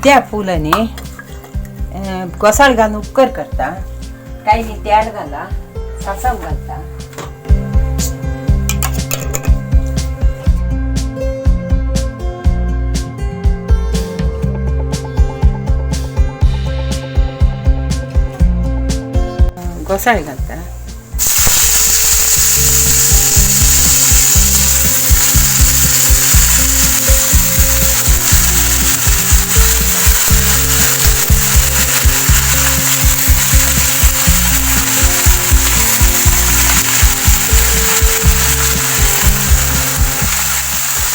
दुध्या फूल आनी घोसाळ घालून उपकर करता. कांय तेल घाला, सासव घालता. घोसाळ घालता.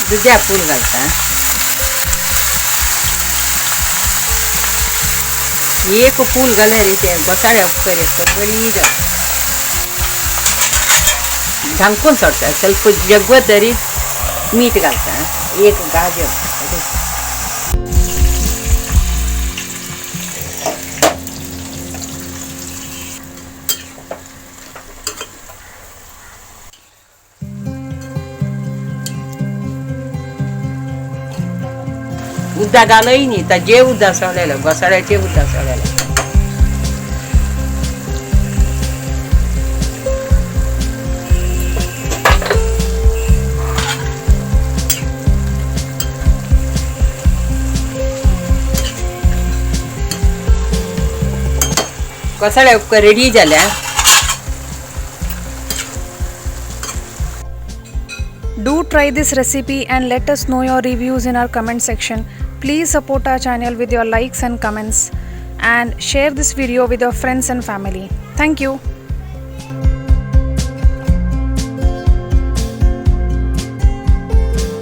दुध्या फूल घालता. एक फूल घाल्यार ते घोसाळ्या उपकर बरी जाता. धांकून सोडटा. ಸ್ವಲ್ಪ जगवत तरी मीठ घालता. एक गाजर. उद्दा घालय न्ही, ताजे उद्दा सोडलेलो, घोसाळ्याचे उद्दा सोडलेलो. घोसाळ्या उपकर रेडी जाल्या. Do try this recipe and let us know your reviews in our comment section. Please support our channel with your likes and comments and share this video with your friends and family. Thank you.